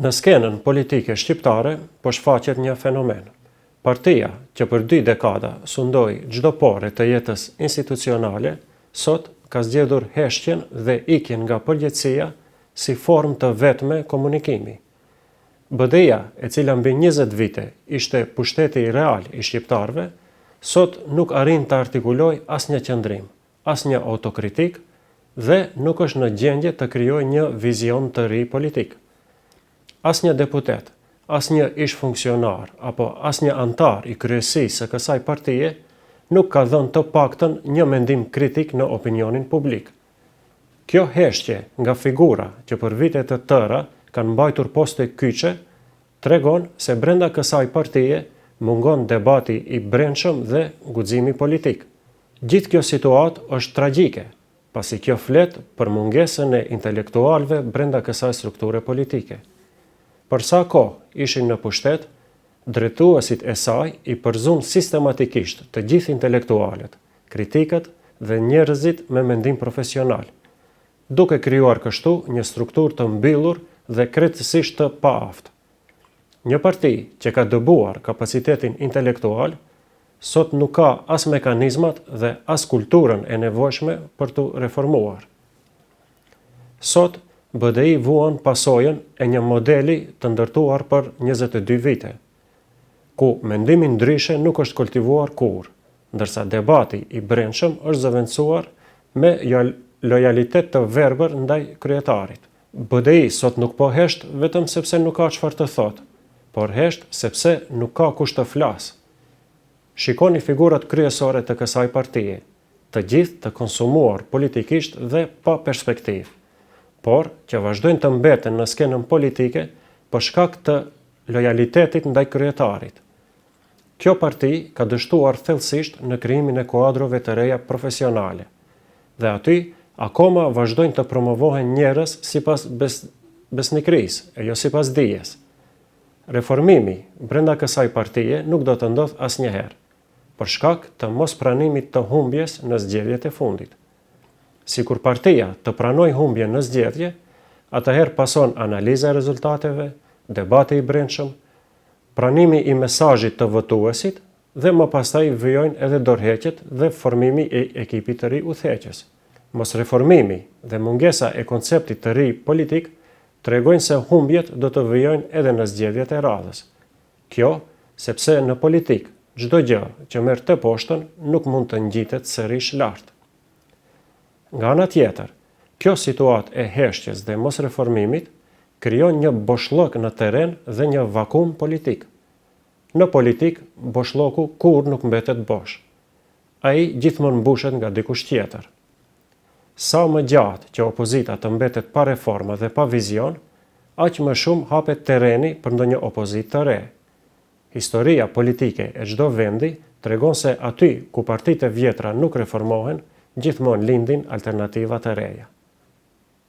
Në skenën politike shqiptare po shfaqet një fenomen. Partia, që për dy dekada sundoi çdo pore të jetës institucionale, sot ka zgjedhur heshtjen dhe ikjen nga përgjegjësia si formë të vetme komunikimi. BDI-ja, e cila mbi 20 vite ishte pushteti real i shqiptarëve, sot nuk arrin të artikulojë asnjë qëndrim, asnjë autokritikë dhe nuk është në gjendje të krijojë një vizion të ri politik. Asnjë deputet, asnjë ish-funksionar apo asnjë anëtar i kryesisë së kësaj partie nuk ka dhënë të paktën një mendim kritik në opinionin publik. Kjo heshtje nga figura që për vite të tëra kanë mbajtur poste kyçe, tregon se brenda kësaj partie mungon debati i brendshëm dhe guximi politik. Gjithë kjo situatë është tragjike, pasi kjo flet për mungesën e intelektualëve brenda kësaj strukture politike. Për sa kohë ishin në pushtet, drejtuesit e saj i përzunë sistematikisht të gjithë intelektualët, kritikët dhe njerëzit me mendim profesional, duke krijuar kështu një strukturë të mbyllur dhe krejtësisht të paaftë. Një parti që ka dëbuar kapacitetin intelektual, sot nuk ka as mekanizmat dhe as kulturën e nevojshme për t'u reformuar. Sot, BDI vuan pasojën e një modeli të ndërtuar për 22 vite, ku mendimi ndryshe nuk është kultivuar kurrë, ndërsa debati i brendshëm është zëvendësuar me lojalitet të verbër ndaj kryetarit. BDI sot nuk po hesht vetëm sepse nuk ka çfarë të thotë, por hesht sepse nuk ka kush të flasë. Shikoni figurat kryesore të kësaj partie, të gjithë të konsumuar politikisht dhe pa perspektivë, por që vazhdojnë të mbeten në skenën politike për shkak të lojalitetit ndaj kryetarit. Kjo parti ka dështuar thellësisht në krijimin e kuadrove të reja profesionale. Dhe aty akoma vazhdojnë të promovohen njerëz sipas bes besnikërisë, e jo sipas dijes. Reformimi brenda kësaj partie nuk do të ndodhë asnjëherë, për shkak të mospranimit të humbjes në zgjedhjet e fundit. Sikur partia të pranojë humbjen në zgjedhje, atëherë pason analiza e rezultateve, debati i brendshëm, pranimi i mesazhit të votuesit dhe më pastaj vijojnë edhe dorëheqjet dhe formimi i ekipit të ri udhëheqës. Mosreformimi dhe mungesa e konceptit të ri politik tregojnë se humbjet do të vijojnë edhe në zgjedhjet e radhës. Kjo, sepse në politikë, çdo gjë që merr teposhtën nuk mund të ngjitet sërish lart. Nga ana tjetër, kjo situatë e heshtjes dhe mosreformimit krijon një boshllëk në terren dhe një vakum politik. Në politikë, boshllëku kurrë nuk mbetet bosh. Ai gjithmonë mbushet nga dikush tjetër. Sa më gjatë që opozita të mbetet pa reforma dhe pa vizion, aq më shumë hapet terreni për ndonjë opozitë të re. Historia politike e çdo vendi tregon se aty ku partitë e vjetra nuk reformohen, gjithmonë lindin alternativa të reja.